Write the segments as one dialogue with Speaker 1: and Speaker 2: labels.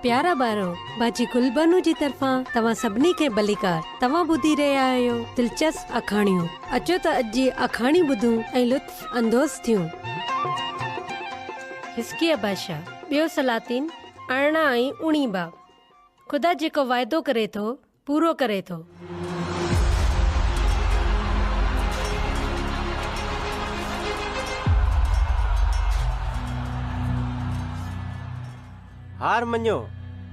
Speaker 1: پيارا ٻارو، باجي گلبانو جي طرفان توهان سڀني کي ڀليڪار. توهان ٻڌي رهيا آهيو دلچسپ آکاڻيون. اچو ته اڄ جي آکاڻي ٻڌون ۽ لطف اندوز ٿيون. حزقياه بادشاهه، ٻيو سلاطين، 18 ۽ 19 باب. خدا جيڪو واعدو ڪري ٿو، پورو ڪري ٿو.
Speaker 2: هار مڃو،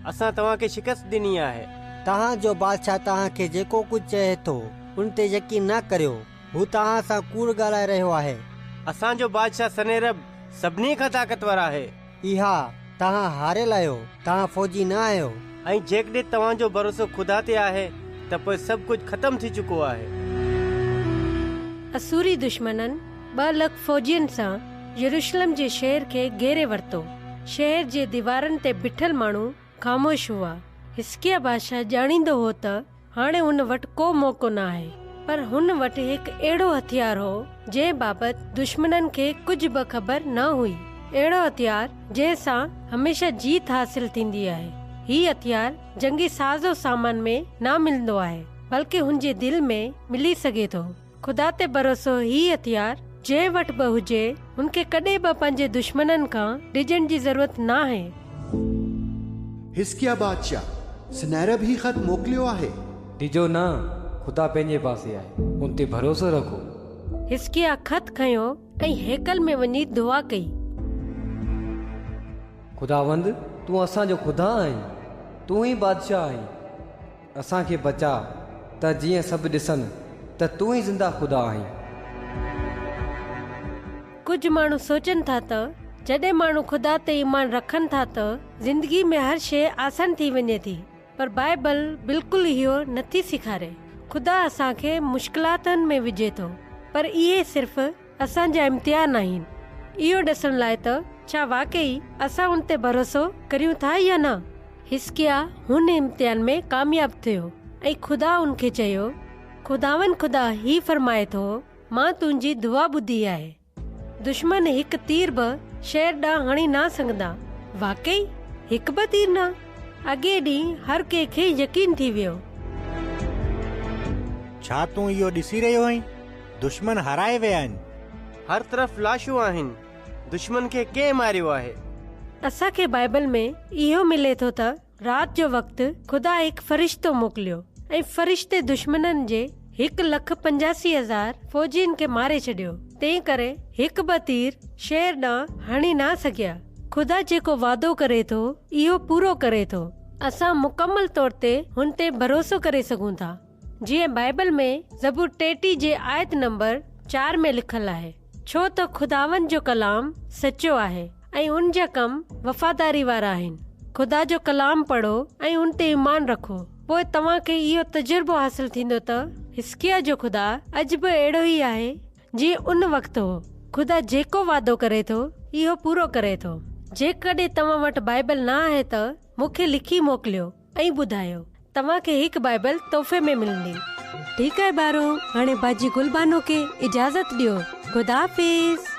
Speaker 2: اسان توهان کي شڪست ڏني آهي.
Speaker 3: توهان جو بادشاهه توهان کي جيڪو ڪجهه چئي ٿو، ان تي يقين نه ڪريو. هو توهان سان ڪوڙ ڳالهائي رهيو آهي.
Speaker 2: اسان جو بادشاهه سنيرب سڀني کان طاقتور آهي.
Speaker 3: اها، توهان هاريل آهيو، توهان فوجي نه آهيو.
Speaker 2: ۽ جيڪڏهن توهان جو ڀروسو خدا تي آهي ته پوء سڀ ڪجهه ختم ٿي چڪو آهي.
Speaker 1: اسوري دشمنن 2 لک فوجين سان يروشلم جي شهر کي گهيري ورتو. شهر جي ديوارن تي بيٺل ماڻهو خاموش هئا. حزقياه بادشاهه ڄاڻيندو هو ته هاڻي هن وٽ ڪو موقعو نه آهي، پر هن وٽ هڪ اهڙو هٿيار هو، جنهن بابت دشمنن کي ڪجهه به خبر نه هئي. اهڙو هٿيار، جنهن سان هميشه جيت حاصل ٿيندي آهي. هي هٿيار جنگي ساز و سامان ۾ نه ملندو آهي، بلڪه هن جي دل ۾ ملي سگهي ٿو. خدا تي ڀروسو هي هٿيار جنهن وٽ به هجي، هن کي ڪڏهن به پنهنجي دشمنن کان ڊڄڻ جي ضرورت ناهي.
Speaker 4: حزقياه بادشاهه، سنحرب هي خط موڪليو آهي.
Speaker 5: ڊڄو نه، خدا پنهنجي پاسي آهي، ان تي ڀروسو رکو.
Speaker 1: حزقياه خط کنيو ۽ هيڪل ۾ وڃي دعا ڪئي.
Speaker 5: خداوند، تون اسان جو خدا آهين، تون ئي بادشاهه آهين. اسان کي بچاء، ته جيئن سڀ ڏسن ته تون ئي زنده خدا آهين.
Speaker 1: ڪجهه ماڻهو سوچن ٿا ته جڏهن ماڻهو خدا تي ايمان رکن ٿا ته زندگي ۾ هر شيء آسان ٿي وڃي ٿي، پر بائيبل بلڪل اهو نٿي سيکاري. خدا اسان کي مشڪلاتن ۾ وجهي ٿو، پر اهي صرف اسان جا امتحان آهن، اهو ڏسڻ لاء ته ڇا واقعي اسان ان تي ڀروسو ڪريون ٿا يا نه. حزقياه هن امتحان ۾ ڪامياب ٿيو ۽ خدا هن کي چيو، خداوند خدا هي فرمائي ٿو، مان تنهنجي دعا ٻڌي آهي. دشمن هڪ تير به شهر ڏانهن هڻي نه سگهندا. واقعي؟ هڪ به تير نه؟ اڳئين ڏينهن هر ڪنهن کي يقين ٿي ويو.
Speaker 6: ڇا تون اهو ڏسي رهيو آهين؟ دشمن هارائي ويا آهن.
Speaker 2: هر طرف لاشون آهن. دشمن کي ڪنهن ماريو آهي؟
Speaker 1: اسان کي بائيبل ۾ اهو ملي ٿو ته رات جو وقت خدا هڪ فرشتو موڪليو ۽ فرشتي دشمنن جي 1,85,000 فوجين کي ماري ڇڏيو، تنهن ڪري هڪ به تير شهر ڏانهن هڻي نه سگهيا. خدا جيڪو وعدو ڪري ٿو، اهو پورو ڪري ٿو. اسان مڪمل طور تي هن تي ڀروسو ڪري سگهون ٿا. جيئن بائيبل ۾ زبور 33 جي آيت نمبر 4 ۾ لکل آهي، ڇو ته خداوند جو ڪلام سچو آهي ۽ ان جا ڪم وفاداري وارا آهن. خدا جو ڪلام پڙهو ۽ ان تي ايمان رکو، پوء توهان کي اهو تجربو حاصل ٿيندو ته حزقياه جو خدا اڄ به اهڙو ئي آهي جيئن ان وقت هو. خدا جيڪو وعدو ڪري ٿو، اهو پورو ڪري ٿو. جيڪڏهن توهان وٽ بائيبل نه آهي ته مون کي لکي موڪليو. ۽ ٻڌايو. توهان کي هڪ بائيبل تحفي ۾ ملندي. ٺيڪ آهي ٻارو، هاڻي باجي گل بانو کي اجازت ڏيو. خدا حافظ.